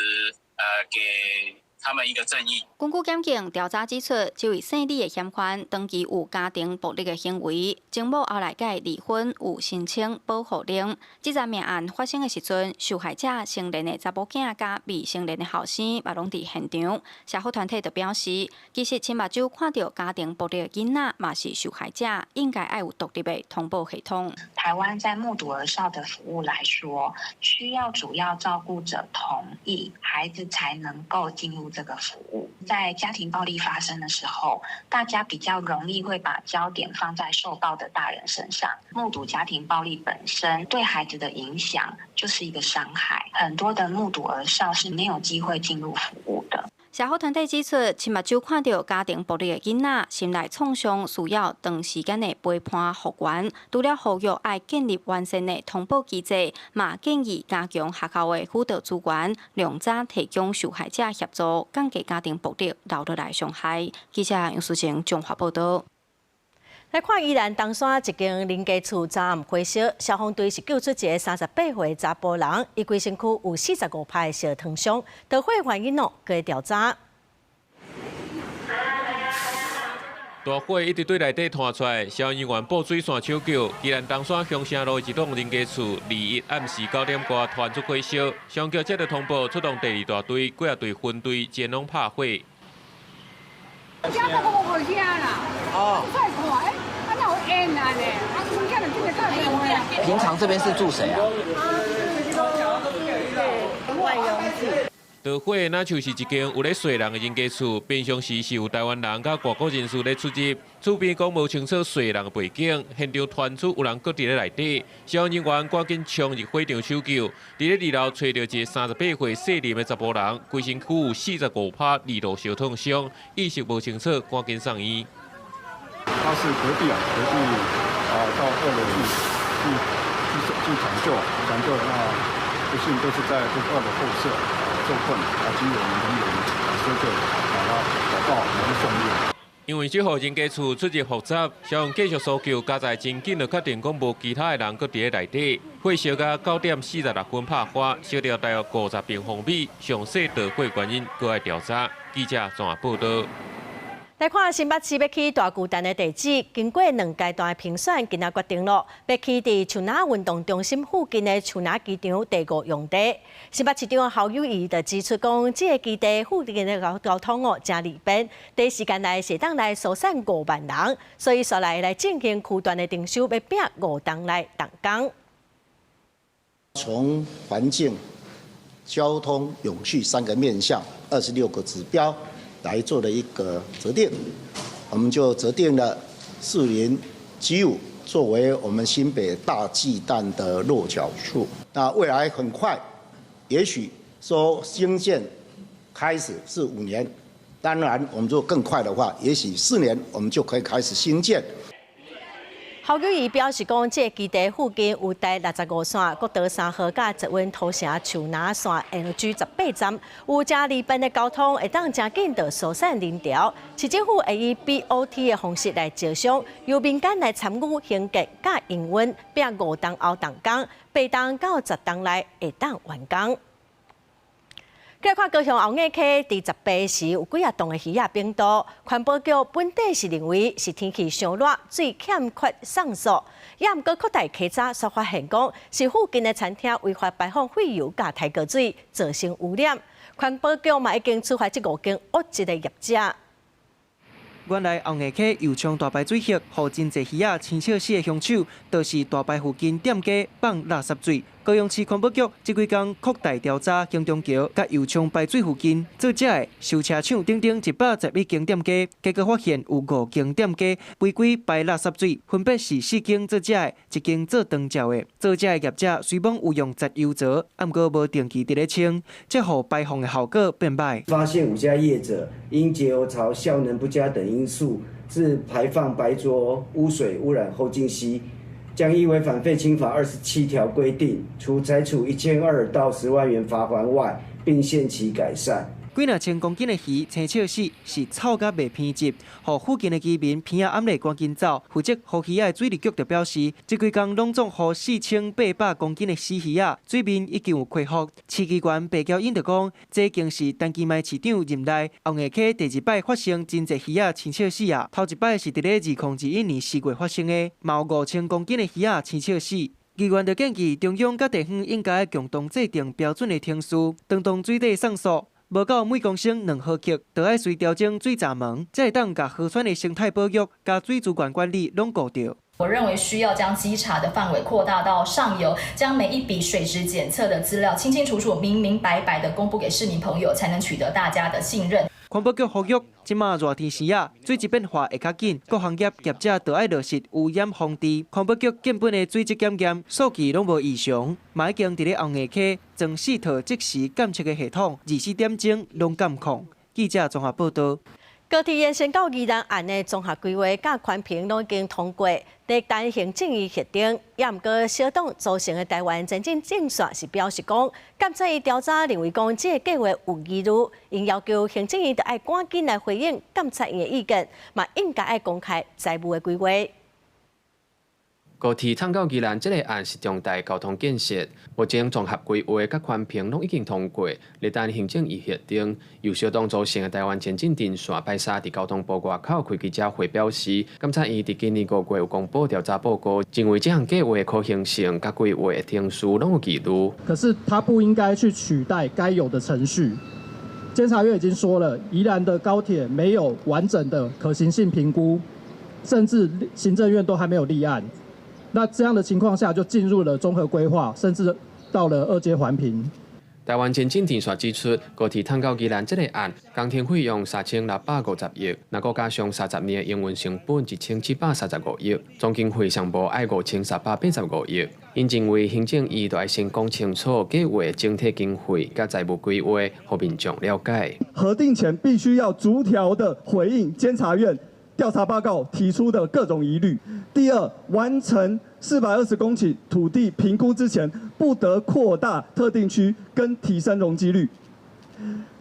給他們一個正義。根據檢警調查指出，這位姓李的嫌犯長期有家庭暴力的行為，情某後來佮伊離婚，有申請保護令。這件命案發生的時陣，受害者成年的查某囝佮未成年的後生嘛攏佇現場。社福團體就表示，其實親目睭看著家庭暴力的囡仔嘛是受害者，應該愛有獨立的通報系統。台灣在目睹兒少的服務來說，需要主要照顧者同意，孩子才能夠進入這個服務。在家庭暴力發生的時候，大家比較容易會把焦點放在受暴的大人身上。目睹家庭暴力本身對孩子的影響就是一個傷害，很多的目睹兒少是沒有機會進入服務的。社福團體指出，親目睭看著家庭暴力的囡仔，心內創傷需要長時間的陪伴復原。除了呼籲愛建立完善的通報機制，嘛建議加強學校的輔導資源，量早提供受害者協助，降低家庭暴力留落來傷害。記者楊淑晴綜合報道。來看宜蘭東山一間人家厝昨暗火燒，消防隊是救出一个38歲查埔人，伊規身軀有45趴的燒燙傷，著火原因哦，閣調查。大火一直對內底傳出來，消防人員布水線搶救。宜蘭東山鄉城路一棟人家厝，21暗時9點外傳出火燒，消防局接到通報，出動第二大隊、幾仔隊分隊前往拍火。遮都無火車啦，哦，出來看，欸，啊哪有煙啊呢？啊，物件就緊來打電話。平常這邊是住誰啊？外傭。著火若像是一間有咧縋人的人家厝，平常時是有台灣人佮外國人士咧出入。厝邊講無清楚縋人的背景，現場傳出有人閣佇咧內底，消防人員趕緊衝入火場搜救。佇咧二樓揣著一个38歲姓林的查埔人，規身軀有45%二度燒燙傷，意識無清楚，趕緊送醫。他是隔壁啊，隔壁啊，到二樓去搶救，搶救那不幸都是在這個二樓後側受困，啊，經我們人員搜救，把他找到，然後送醫。因為這戶人家厝出入複雜，消防繼續搜救，佳哉真緊就確定講無其他的人閣佇咧內底。火燒到9點46分拍花，燒掉大約50平方米，詳細著火原因閣愛調查。記者綜合報導。來看新北市欲起大巨蛋的地址，經過兩階段的評選，今仔決定咯，欲起佇樹林運動中心附近的樹林機場第五用地。新北市長侯友宜就指出講，這个基地附近的交通哦，誠利便，短時間內會當來疏散5萬人，所以紲來來進行區段的徵收，欲拚5冬來動工。從環境、交通、永續三個面向，26個指標。來做了一個擇定，我們就擇定了40G5作為我們新北大巨蛋的落腳處。那未來很快，也許說興建開始是5年，當然我們做更快的話，也許4年我們就可以開始興建。侯友宜表示講，這个基地附近有台65線、國道3號佮捷運土城樹林線 NG 18站，有誠利便的交通，會當誠緊就疏散人潮。市政府會以 BOT 的方式來招商，由民間來參與興建佮營運，拚5冬後動工，8冬到10冬內會當完工。來看高雄後眼溪，佇18時有幾仔檔的魚仔反肚，環保局本底是認為是天氣傷熱，水欠缺送素，也毋過擴大稽查，煞發現講是附近的餐廳違法排放廢油佮刣鍋水，造成污染。環保局嘛已經處罰這五間惡質的業者。原來後藝溪油廠大排水域，予真濟魚仔生笑死的兇手，就是大排附近店家放垃圾水。高雄市環保局這幾工擴大調查興中橋佮油廠排水附近做食的修車廠等等111間店家，結果發現有五間店家違規排垃圾水，分別是四間做食的，一間做長照的。做食的業者雖罔有用集油槽，毋過無定期佇咧清，這予排放的效果變歹。發現5家業者因節油槽效能不佳等因素，致排放白濁污水污染後勁溪，將依違反廢清法27條規定，除裁處1200到10萬元罰鍰外，並限期改善。幾若千公斤的魚生笑死，是臭甲袂鼻質，予附近的居民鼻仔暗咧趕緊走。負責護魚仔的水利局就表示，這幾工攏總予4800公斤的死魚仔，水面已經有恢復。市議員白嬌英就講，這已經是陳其邁市長任內後藝溪第二擺發生真濟魚仔生笑死啊！頭一擺是佇咧2021年4月發生的，嘛有5000公斤的魚仔生笑死。議員就建議中央佮地方應該共同制定標準的程序，當當水底送素。無夠每公升2毫克，就愛隨調整水閘門，才會當共河川的生態保育佮水資源管理攏顧著。我認為需要將稽查的範圍擴大到上游，將每一筆水質檢測的資料清清楚楚、明明白白的公布給市民朋友，才能取得大家的信任。環保局呼籲，這馬熱天時啊，水質變化會較緊，各行業業者都愛落實污染防治。環保局建本的水質檢驗數據攏無異常，嘛已經佇咧後藝溪裝四套即時監測的系統，24點鐘攏監控。記者綜合報導。高鐵延線到宜蘭岸的綜合規劃佮環評攏已經通過，佇等行政院核定。也毋過小黨組成的台灣前進陣線是表示講，監察院調查認為講這个計劃有疑慮，𪜶要求行政院著愛趕緊來回應監察院的意見，嘛應該愛公開財務的規劃。高鐵通到宜蘭這個案是重大交通建設，目前綜合規劃佮環評攏已經通過，咧等行政院核定。由小黨組成的台灣前進陣線拜三佇交通部外口開記者會表示，監察院佇今年5月有公布調查報告，認為這項計劃可行性佮規劃的程序攏有疑慮。可是，他不應該去取代該有的程序。監察院已經說了，宜蘭的高鐵沒有完整的可行性評估，甚至行政院都還沒有立案。那這樣的情況下，就進入了綜合規劃，甚至到了二階環評。台灣前進陣線指出，高鐵通到宜蘭這個案，工程費用3650億，若閣加上30年的營運成本1735億，總經費上無愛5385億。𪜶認為行政院著愛先講清楚計劃整體經費佮財務規劃，予民眾了解。核定前必須要逐條的回應監察院調查報告提出的各種疑慮。第二，完成420公頃土地評估之前，不得擴大特定區跟提升容積率。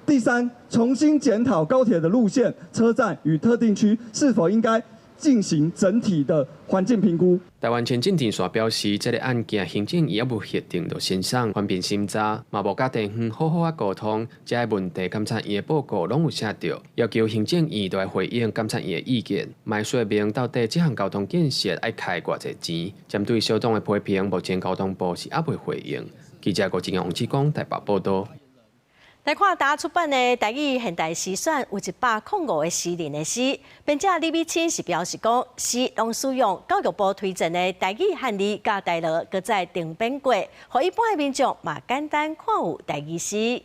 第三，重新檢討高鐵的路線、車站與特定區是否應該進行整體的環境評估。台灣前進陣線表示，這個案件行政院猶無核定就先送環評審查，嘛無佮地方好好仔溝通，這个問題監察院的報告攏有寫著，要求行政院著愛回應監察院的意見，嘛說明到底這項交通建設愛開偌濟錢。針對小黨的批評，目前交通部是猶未回應。記者郭志陽、王志剛台北報道。來看大出版的台語現代詩選，有105個詩人的詩。編者李美清是表示講，詩攏使用教育部推薦的台語漢字佮台羅，閣再重編過，予一般的民眾嘛簡單看有台語詩。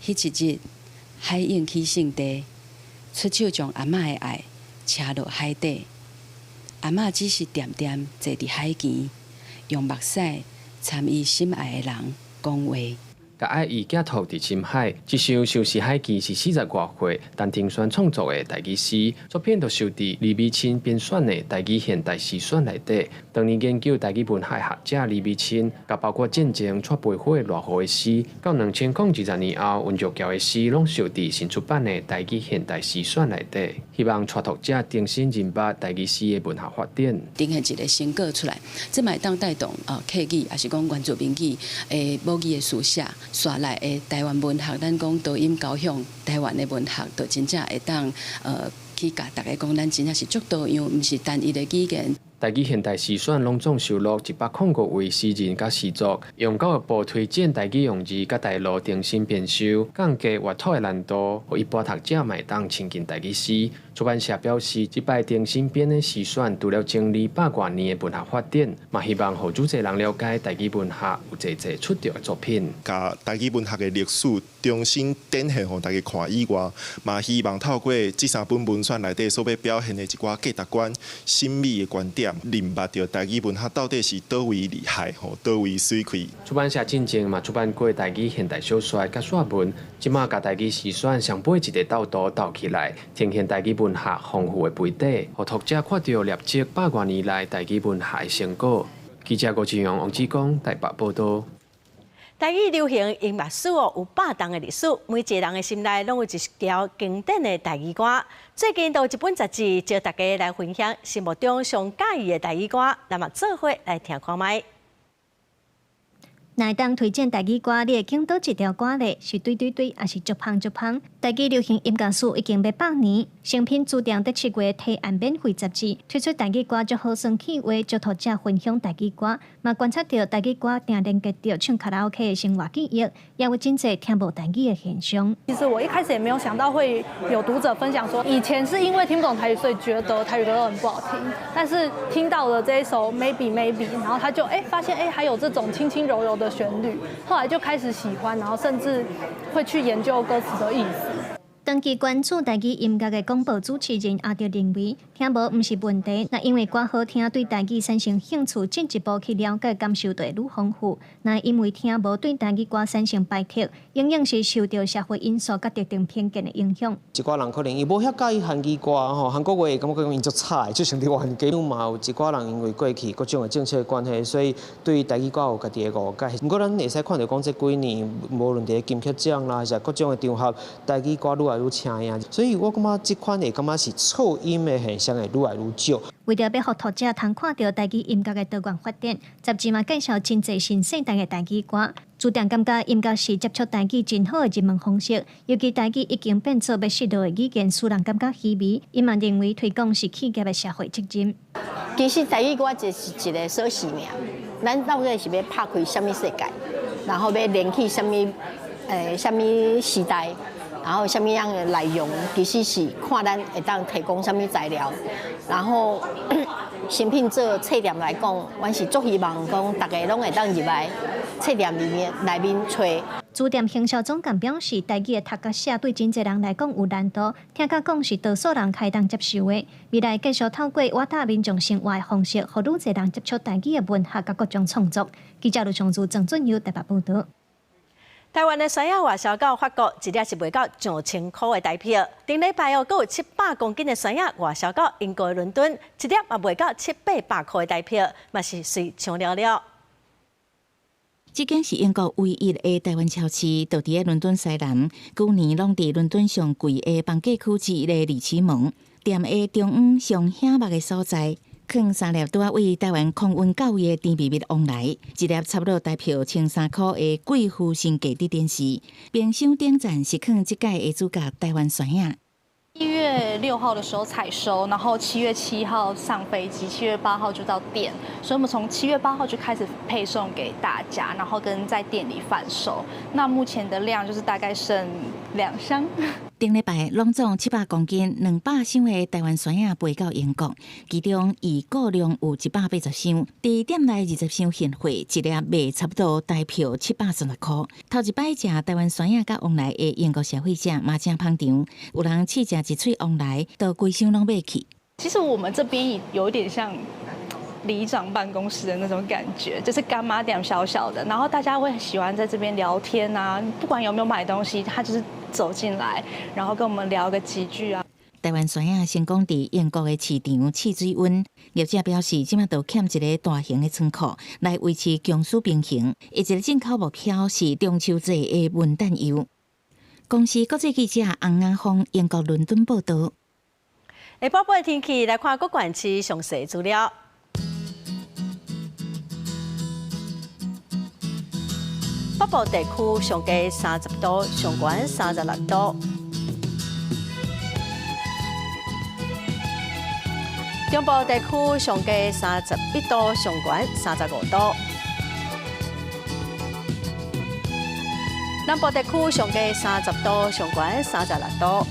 彼一日，海湧起聖地，出手將阿嬤的愛車落海底。阿嬤只是恬恬坐佇海墘，用目屎參伊心愛的人講話。共愛意寄託佇深海，這首相思海墘是40外歲陳庭軒創作的台語詩作品，就收佇李美清編選的台語現代詩選內底。當年研究台語文學的學者李美清，共包括戰爭帶背火賴雨的詩，到2020年後，溫玉橋的詩攏收佇新出版的台語現代詩選內底，希望帶讀者重新認捌台語詩的文學發展。呈現一个成果出來，這嘛會當帶動客語，抑是講原住民語的母語的書寫。紲來的台灣文學，咱講多音交響台灣的文學，就真正會當去共大家講，咱真正是足多樣，毋是單一的語言。台語現代詩選攏總收錄105位詩人佮詩作，用教育部推薦台語用字佮台羅重新編修，降低閱讀的難度，予一般讀者嘛會當親近台語詩。出版社表示，這擺重新編的詩選，除了整理百外年的文學發展，嘛希望予愈濟人了解台語文學有濟濟出眾的作品。共台語文學的歷史重新展現予大家看以外，嘛希望透過這三本文選內底所欲表現的一寡價值觀、審美的觀點，認捌著台語文學到底是佗位厲害，吼，佗位媠氣。出版社進前嘛出版過台語現代小說佮散文，這馬共台語詩選上尾一个鬥圖鬥起來，呈現台語文學豐富的培底，予讀者看著累積百外年來台語文學的成果。記者郭志陽、王志剛台北報道。台語流行音樂史哦，有100冬的歷史，每一个人的心內攏有一條經典的台語歌。最近就有一本雜誌，招大家來分享心目中上佮意的台語歌，咱嘛做伙來聽看覓。若會當推薦台語歌，你會揀佗一條歌咧？是對對對，抑是足芳足芳？台語流行音樂史已經欲百年，誠品書店佇7月提案免費雜誌推出台語歌足好耍企劃，招讀者分享台語歌，嘛觀察著台語歌定連結著唱卡拉 OK 的生活記憶，也有真濟聽無台語的現象。其實我一開始也沒有想到會有讀者分享說，以前是因為聽不懂台語，所以覺得台語歌都很不好聽。但是聽到了這一首 Maybe Maybe，然後他就發現還有這種輕輕柔柔的旋律，後來就開始喜歡，然後甚至會去研究歌詞的意思。長期關注台語音樂的廣播主持人阿德認為，聽無毋是問題，若因為歌好聽，對台語產生興趣，進一步去了解，感受就會愈豐富。若因為聽無對台語歌產生排斥，永遠是受著社會因素佮特定偏見的影響。一寡人可能伊無遐佮意韓語歌吼，韓國話會感覺講𪜶足吵，就像佇冤家。嘛有一寡人因為過去各種的政策關係，所以對台語歌有家己的誤解。毋過咱會使看著講，這幾年無論佇金曲獎啦，抑是各種的場合，台語歌愈來來愈請影，所以我感覺這款會感覺是噪音的現象會愈來愈少。為著欲予讀者通看著台語音樂的多元發展，雜誌嘛介紹真濟新世代的台語歌。書店感覺音樂是接觸台語真好的入門方式，尤其台語已經變做欲失落的語言，使人感覺稀微。伊嘛認為推廣是企業的社會責任。其實台語歌就是一個鎖匙爾，咱到底是欲拍開啥物世界，然後欲連去啥物啥物時代，然後啥物樣的內容，其實是看咱會當提供啥物材料，然後誠品做冊店來講，阮是足希望講逐家攏會當入來冊店裡面內面揣。書店行銷總監表示，台語的讀佮寫對真濟人來講有難度，聽甲講是多數人較會當接受的。未來繼續透過倚搭民眾生活的方式，予愈濟人接觸台語的文學佮各種創作。記者盧松如、鄭俊佑台北報導。台灣的酸仔外銷到法國，一粒是賣到1000箍的台票。頂禮拜哦，閣有700公斤的酸仔外銷到英國的倫敦，一粒嘛賣到七八百箍的台票，嘛是媠搶了了。這間是英國唯一的台灣超市，就佇咧倫敦西南，舊年攏佇倫敦上貴的房價區之一的利奇門，踮的中央上顯目的所在。囥三粒拄仔為台灣空運到位的甜蜜蜜旺來，一粒差不多台票1300箍的貴婦身價佇電視冰箱頂層是囥這屆的主角台灣酸仔。 7月6號的時候採收，然後7月7號上飛機，7月8號就到店，所以我們從7月8號就開始配送給大家，然後跟在店裡販售。那目前的量就是大概剩2箱。頂禮拜攏總700公斤200箱的台灣酸仔飛到英國，其中預估量有180箱，佇店內20箱現貨，一粒賣差不多台票730箍。頭一擺食台灣酸仔佮旺來的英國消費者嘛誠捧場，有人試食一喙旺來，就規箱攏買去。其實我們這邊有點像里長辦公室的那種感覺，就是柑仔店小小的，然後大家會喜歡在這邊聊天啊，不管有沒有買東西，他就是走進來，然後跟我們聊個幾句啊。台灣酸仔成功佇英國的市場試水溫，業者表示，這馬就欠一个大型的倉庫來維持供需平衡。一個進口目標是中秋節的文旦柚。公視國際記者洪亞峰，英國倫敦報導。下晡晡的天氣來看各縣市詳細資料。北部地區上低30度，上懸36度。中部地區上低31度，上懸35度。南部地區上低30度，上懸36度。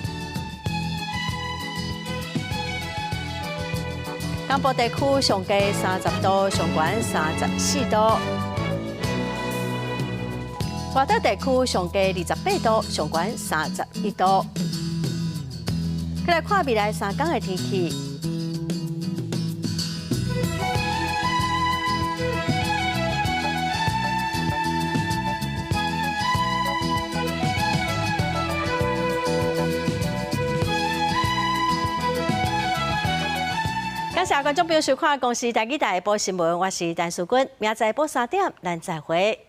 東部地區上低30度，上懸34度。外島地區上低28度，上懸31度。再來看未來3天的天氣。感謝觀眾朋友收看《公視台語台》報新聞，我是陳淑君，明仔載晡3點，咱再會。